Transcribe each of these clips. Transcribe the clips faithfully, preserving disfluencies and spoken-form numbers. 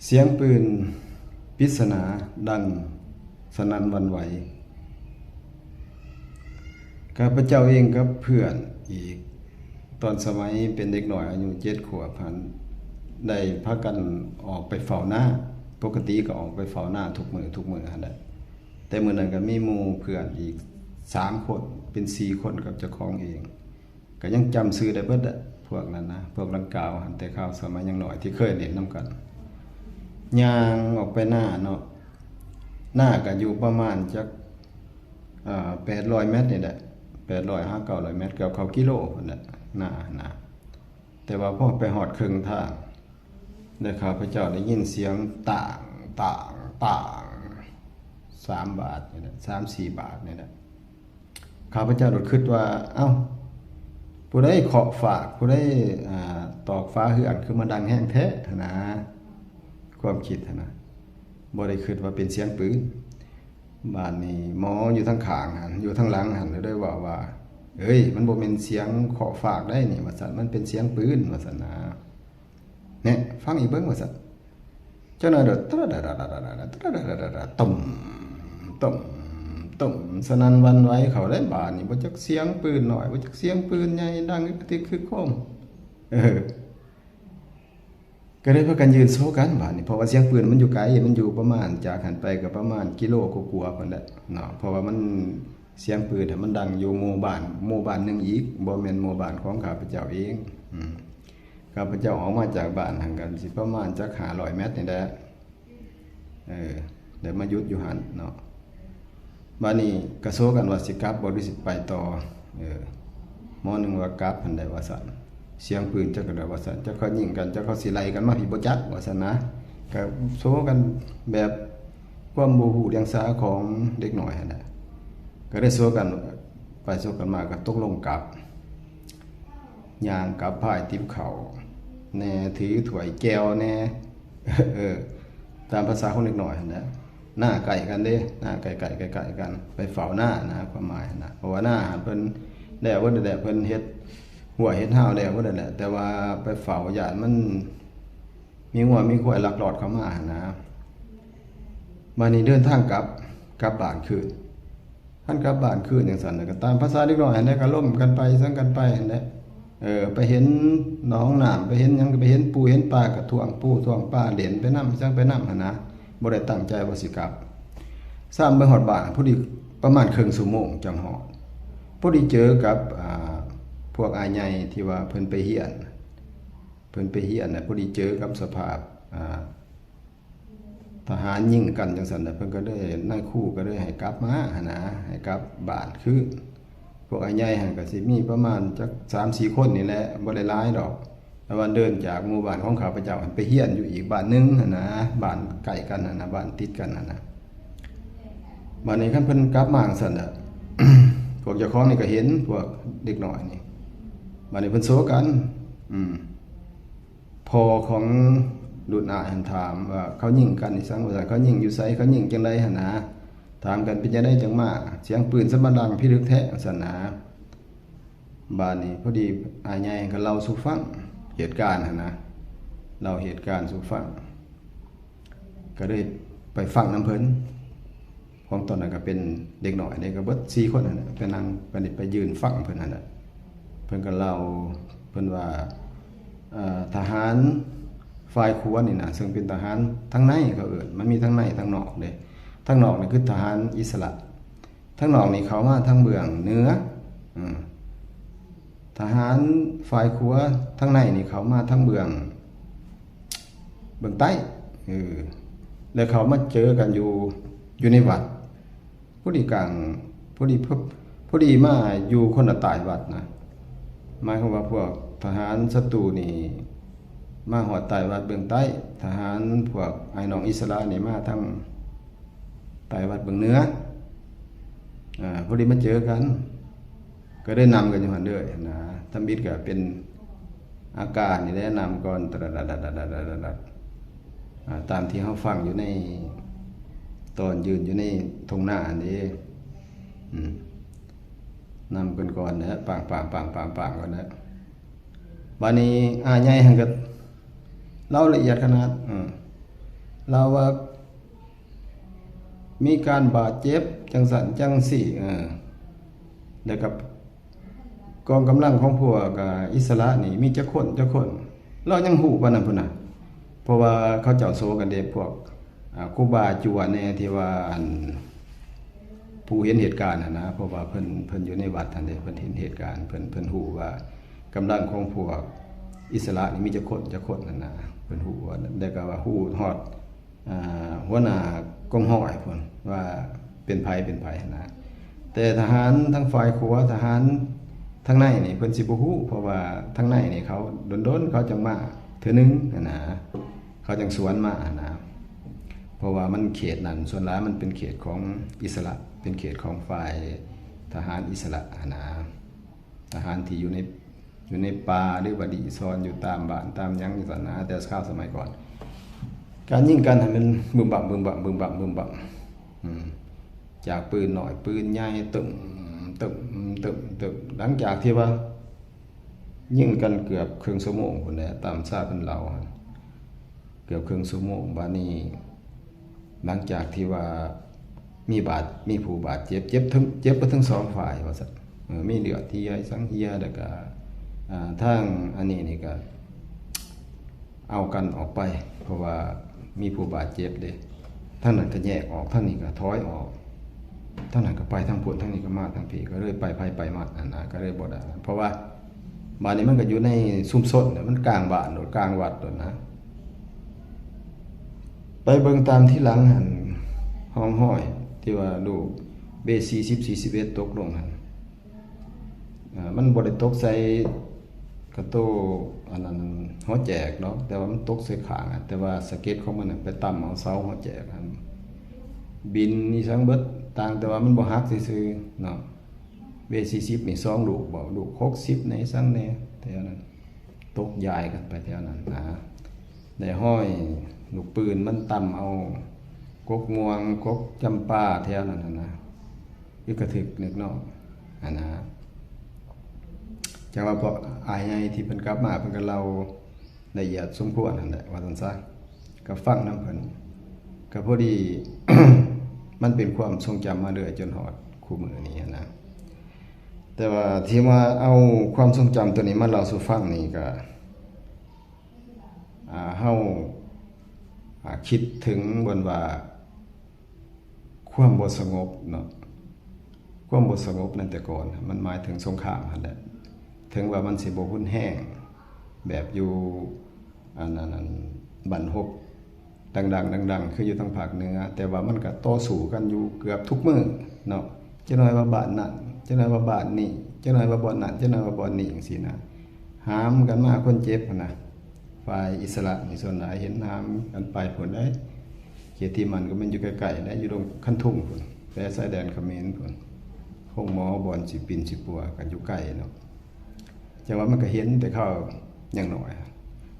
เสียงปืนปริศนาดังสนั่นหวั่นไหว ข้าพเจ้าเองกับเพื่อนอีก ตอนสมัยเป็นเด็กน้อยอายุเจ็ดขวบหั้น ได้พากันออกไปเฝ้านา ปกติก็ออกไปเฝ้านาทุกมื้อทุกมื้อหั้นแหละ แต่มื้อนั้นก็มีหมู่เพื่อนอีกสามคน เป็นสี่คนกับเจ้าของเอง ก็ยังจำชื่อได้เบิดอะ พวกนั้นนะ พวกดังกล่าวหั้น แต่คราวสมัยยังน้อยที่เคยเล่นนำกัน ย่างออกไปนาเนาะ นาก็อยู่ประมาณจัก อ่า แปดร้อยเมตรนี่แหละ แปดร้อยหาเก้าร้อยเมตร เกือบเข้ากิโลพุ้นแหละ นานะ แต่ว่าพอไปฮอดครึ่งทาง ได้ข้าพเจ้าได้ยินเสียงต่าง ต่าง ต่าง สามบาทนี่แหละ สามสี่บาทนี่แหละ ข้าพเจ้าโดดคิดว่า เอ้า ผู้ใดเคาะฝาก ผู้ใด อ่า ตอกฝาเฮือน คือมาดังแฮงแท้หั้นนะ ความคิดหั้นนะ บ่ได้คิดว่าเป็นเสียงปืน บาดนี้หมออยู่ทางข้างหั้น อยู่ทางหลังหั้น เลยได้เว้าว่า เฮ้ย มันบ่แม่นเสียงเคาะฝากได้นี่ ว่าซั่น มันเป็นเสียงปืน ว่าซั่นนะ เนี่ย ฟังอีกเบิ่ง ว่าซั่น เจ้าหน้าที่ ตะระดะดะดะดะดะ ตะระดะดะดะดะ ตุ้ม ตุ้ม ตุ้ม สนั่นหวั่นไหวเข้าได้บาดนี้ บ่จักเสียงปืนน้อย บ่จักเสียงปืนใหญ่ ดังกึกกึกกึกโครม เออ ก็เลยพากันยืนโซกันบาดนี้ เพราะว่าเสียงปืนมันอยู่ไกล มันอยู่ประมาณ จากหั้นไปก็ประมาณกิโลกว่าๆพุ้นแหละเนาะ เพราะว่ามัน เสียงปืนน่ะมันดังอยู่หมู่บ้าน หมู่บ้านหนึ่งอีก บ่แม่นหมู่บ้านของข้าพเจ้าเอง อืม ข้าพเจ้าออกมาจากบ้านหั้นก็สิประมาณจักห้าร้อยเมตรนี่แหละ เออ ได้มาหยุดอยู่หั้นเนาะ บาดนี้ก็โซกันว่าสิกลับบ่หรือสิไปต่อ เออ หมอหนึ่งว่ากลับหั้นแหละ ว่าซั่น เสียงปืนจักก็ได้ ว่าซั่น จักเขายิงกัน จักเขาสิไล่กันมาพี้บ่จัก ว่าซั่นนะ ก็โซกันแบบความบ่ฮู้เดียงสาของเด็กน้อยหั้นแหละ ก็ได้โซกันไปโซกันมาก็ตกลงกลับ ย่างกลับพายติบข้าวแหน่ ถือถ้วยแจ่วแหน่ เออ ตามภาษาของเด็กน้อยหั้นแหละ นาใกล้กันเด้ นาใกล้ๆ ใกล้ๆ กัน ไปเฝ้านานะ ความหมายหั้นนะ เพราะว่านาหั้นเพิ่นแล้วเบิดนั่นแหละ เพิ่นเฮ็ดฮั้วเฮ็ดฮาวแล้วเบิดนั่นแหละ แต่ว่าไปเฝ้าย้านมันมีงัวมีควายลักลอบเข้ามาหั้นนะ บาดนี้เดินทางกลับ กลับบ้านคืน คันกลับบ้านคืนจั่งซั้นน่ะ ก็ตามภาษาเด็กน้อยหั้นแหละ ก็ล้มกันไป ซังกันไปหั้นแหละ เออ ไปเห็นหนองน้ำ ไปเห็นหยัง ก็ไปเห็นปูเห็นปลา ก็ถ่วงปูถ่วงปลา เล่นไปนำ ซังไปนำหั้นนะ บ่ได้ตั้งใจว่าสิกลับ ซ้ำไปฮอดบ้าน พอดีประมาณครึ่งชั่วโมงจั่งฮอด พอดีเจอกับ อ่า พวกอ้ายใหญ่ที่ว่าเพิ่นไปเฮียน เพิ่นไปเฮียนน่ะ พอดีเจอกับสภาพ อ่า ทหารยิงกันจั่งซั้นน่ะ เพิ่นก็เลย นายครูก็เลยให้กลับมาหั้นนะ ให้กลับบ้านคืน พวกอ้ายใหญ่หั้นก็สิมีประมาณจักสามสี่คนนี่แหละ บ่ได้หลายดอก แต่ว่าเดินจากหมู่บ้านของข้าพเจ้าหั้นไปเฮียนอยู่อีกบ้านหนึ่งหั้นนะ บ้านใกล้กันหั้นนะ บ้านติดกันหั้นนะ บาดนี้คันเพิ่นกลับมาจั่งซั้นน่ะ พวกเจ้าของนี่ก็เห็น พวกเด็กน้อยนี่ บาดนี้เพิ่นโซกัน อืม พ่อของรุ่นอ้ายหั้นถามว่า เขายิงกันอีสัง ว่าซั่น เขายิงอยู่ไส เขายิงจั่งใดหั้นนะ ถามกันเป็นจั่งใดจั่งมา เสียงปืนสะมาดังพิลึกแท้ ว่าซั่นนะ บาดนี้พอดีอ้ายใหญ่ก็เล่าสู่ฟัง เหตุการณ์หั้นนะ เล่าเหตุการณ์สู่ฟัง ก็เลยไปฟังนำเพิ่น ของตอนนั้นก็เป็นเด็กน้อยเด้ ก็เบิดสี่คนหั้นน่ะ ไปนั่ง ไปนี่ ไปยืนฟังเพิ่นหั้นน่ะ เพิ่นก็เล่า เพิ่นว่า เอ่อ ทหารฝ่ายขวานี่นะ ซึ่งเป็นทหารทางในเขาเอิ้น มันมีทางในทางนอกเด้ ทางนอกนี่คือทหารอิสระ ทางนอกนี่เข้ามาทางเบื้องเหนือ อืม ทหารฝ่ายขวาทางในนี่เข้ามาทางเบื้อง เบื้องใต้ เออ แล้วเขามาเจอกันอยู่ อยู่ในวัด พอดีกลาง พอดี พอดีมาอยู่คนละใต้วัดนะ หมายความว่าพวกทหารศัตรูนี่ มาฮอดใต้วัดเบื้องใต้ ทหารพวกอ้ายน้องอิสระนี่มาทางใต้วัดเบื้องเหนือ อ่า พอดีมาเจอกัน ก็ได้นำกันอยู่หั่นเด้อนะ ทำอิฐก็เป็นอาการนี่แหละ นำก่อน ตะระดัดดัดดัดดัดดัดดัด อ่า ตามที่เฮาฟังอยู่ในตอนยืนอยู่ในทุ่งนาอันนี้ อืม นำกันก่อนนะ ปางๆๆๆๆ ก่อนนะ บาดนี้อ้ายใหญ่หั้นก็เล่าละเอียดขนาด อืม ลาวว่ามีการบาดเจ็บจังซั่นจังซี้ เออ แล้วก็กองกำลังของพวก อ่า อิสระนี่มีจักคน จักคน ลาวยังฮู้ปานนั้นพุ้นน่ะ เพราะว่าเขาเจ้าโซกันเด้ พวก อ่า ครูบาจั่วแน่ที่ว่า อัน ผู้เห็นเหตุการณ์หั้นนะ เพราะว่าเพิ่น เพิ่นอยู่ในวัดหั้นเด้ เพิ่นเห็นเหตุการณ์ เพิ่น เพิ่นฮู้ว่ากำลังของพวกอิสระนี่มีจักคน จักคนหั้นนะ เพิ่นฮู้ว่า แล้วก็ว่าฮู้ฮอด อ่า หัวหน้ากองร้อยพุ้นว่าเป็นไผ เป็นไผหั้นนะ แต่ทหารทางฝ่ายขวา ทหารทางในนี่เพิ่นสิบ่ฮู้ เพราะว่าทางในนี่เขาดนๆ เขาจั่งมาเทื่อหนึ่งหั้นนะ เขาจั่งสวนมาหั้นนะ เพราะว่ามันเขตนั้นส่วนหลายมันเป็นเขตของอิสระ เป็นเขตของฝ่ายทหารอิสระหั้นนะ ทหารที่อยู่ใน อยู่ในป่า หรือว่าหลีซ่อนอยู่ตามบ้านตามหยังจังซั่นนะ แต่คราวสมัยก่อน การยิงกันหั้นมันบึ้มบั้ม บึ้มบั้ม บึ้มบั้ม บึ้มบั้ม อืม จากปืนน้อยปืนใหญ่ ตึ้ม ตึ้ม ตึ้ม ตึ้ม หลังจากที่ว่า ยิงกันเกือบครึ่งชั่วโมงพุ้นแหละ ตามชาวบ้านเล่าหั้น เกือบครึ่งชั่วโมง บาดนี้ หลังจากที่ว่ามีบาด มีผู้บาดเจ็บ เจ็บทั้ง เจ็บกันทั้งสองฝ่ายว่าซั่น เออ มีเลือดเหียสังเหีย แล้วก็ อ่า ทางอันนี้นี่ก็เอากันออกไป เพราะว่ามีผู้บาดเจ็บเด้ ทางนั้นก็แยกออก ทางนี้ก็ถอยออก ทางนั้นก็ไปทางพุ้น ทางนี้ก็มาทางพี้ ก็เลยไปไผไปมันหั้นนะ ก็เลยบ่ได้ เพราะว่า บาดนี้มันก็อยู่ในชุมชนน่ะ มันกลางบ้านโลด กลางวัดโลดนะ ไปเบิ่งตามทีหลังหั้น ร่องรอยที่ว่าลูก เบ สี่สิบ สี่สิบเอ็ด ตกลงหั้น อ่า มันบ่ได้ตกใส่กระโตอันนั้น หัวแจกดอก แต่ว่ามันตกใส่ข้างอะ แต่ว่าสะเก็ดของมันน่ะไปตำเอาเสาหัวแจกหั้น บินนี่ซังเบิด ต่างแต่ว่ามันบ่หักซื่อๆ เนาะ เบ สี่สิบ นี่สองลูกบ่ ลูก หกสิบ แหน่ซังแหน่ แถวนั้น ตกยายกันไปแถวนั้นนะ ได้ห้อยลูกปืนมันตำเอากกม่วง กกจำปาแถวนั้นน่ะนะ อึกกระทึกนึกนอกหั้นนะ จั่งว่าพออ้ายใหญ่ที่เพิ่นกลับมา เพิ่นก็เล่าละเอียดสมควรหั้นแหละ ว่าซั่นซะ ก็ฟังนำเพิ่น ก็พอดี มันเป็นความทรงจำมาเรื่อยจนฮอดคุมื้อนี้หั้นนะ แต่ว่าที่มาเอาความทรงจำตัวนี้มาเล่าสู่ฟังนี่ก็ อ่า เฮา อ่า คิดถึงบนว่า ความบ่สงบเนาะ ความบ่สงบนั่นแต่ก่อน มันหมายถึงสงครามหั้นแหละ ถึงว่ามันสิบ่รุนแรงแบบอยู่ อันนั้น อันบ้านรบดังๆ ดังๆ คืออยู่ทางภาคเหนือ แต่ว่ามันก็ต่อสู้กันอยู่เกือบทุกมื้อเนาะ จักหน่อยว่าบ้านนั้น จักหน่อยว่าบ้านนี้ จักหน่อยว่าบ่อนนั้น จักหน่อยว่าบ่อนนี้ จังซี้นะ หามกันมาคนเจ็บหั้นนะ ฝ่ายอิสระนี่ส่วนหลายเห็นหามกันไปพุ้นเด้ เขตที่มันก็แม่นอยู่ใกล้ๆ นะ อยู่ดงคันทุ่งพุ้น แถวชายแดนเขมรพุ้น โรงหมอบ่อนสิปินสิปัวก็อยู่ใกล้เนาะ แต่ว่ามันก็เห็นแต่เขายังน้อย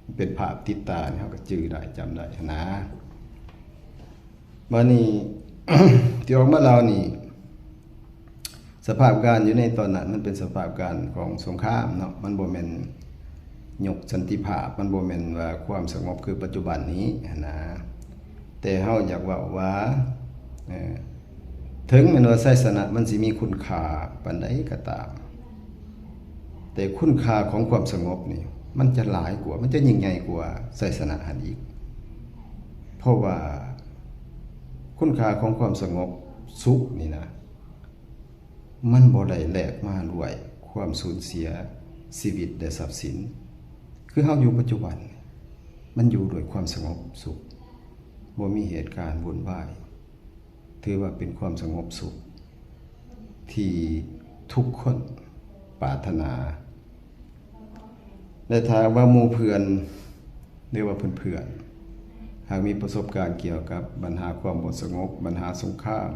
มันเป็นภาพติดตานี่ เฮาก็จื่อได้ จำได้หั้นนะ บาดนี้ ที่ออกมาเล่านี่ สภาพการณ์อยู่ในตอนนั้นมันเป็นสภาพการณ์ของสงครามเนาะ มันบ่แม่นยุคสันติภาพ มันบ่แม่นว่าความสงบคือปัจจุบันนี้หั้นนะ แต่เฮาอยากเว้าว่า เอ่อ ถึงแม้นว่าชัยชนะมันสิมีคุณค่าปานใดก็ตาม แต่คุณค่าของความสงบนี่ มันจะหลายกว่า มันจะยิ่งใหญ่กว่าชัยชนะหั้นอีก เพราะว่าคุณค่าของความสงบสุขนี่นะ มันบ่ได้แลกมาด้วยความสูญเสียชีวิตและทรัพย์สิน คือเฮาอยู่ปัจจุบัน มันอยู่ด้วยความสงบสุข บ่มีเหตุการณ์วุ่นวาย ถือว่าเป็นความสงบสุข ที่ทุกคนปรารถนา และถ้าว่าหมู่เพื่อน หรือว่าเพื่อนๆ หากมีประสบการณ์เกี่ยวกับปัญหาความบ่สงบ ปัญหาสงคราม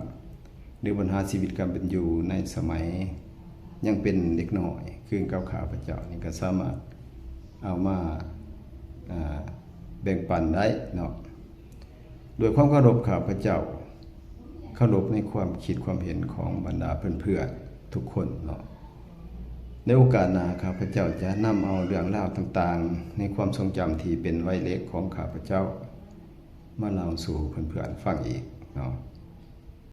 หรือปัญหาชีวิตการเป็นอยู่ในสมัยยังเป็นเด็กน้อย คือกับข้าพเจ้านี่ก็สามารถเอามา อ่า แบ่งปันได้เนาะ ด้วยความเคารพข้าพเจ้า เคารพในความคิดความเห็นของบรรดาเพื่อนๆ ทุกคนเนาะ ในโอกาสหน้าข้าพเจ้าจะนำเอาเรื่องราวต่างๆ ในความทรงจำที่เป็นวัยเล็กของข้าพเจ้า มาเล่าสู่เพื่อนๆฟังอีกเนาะ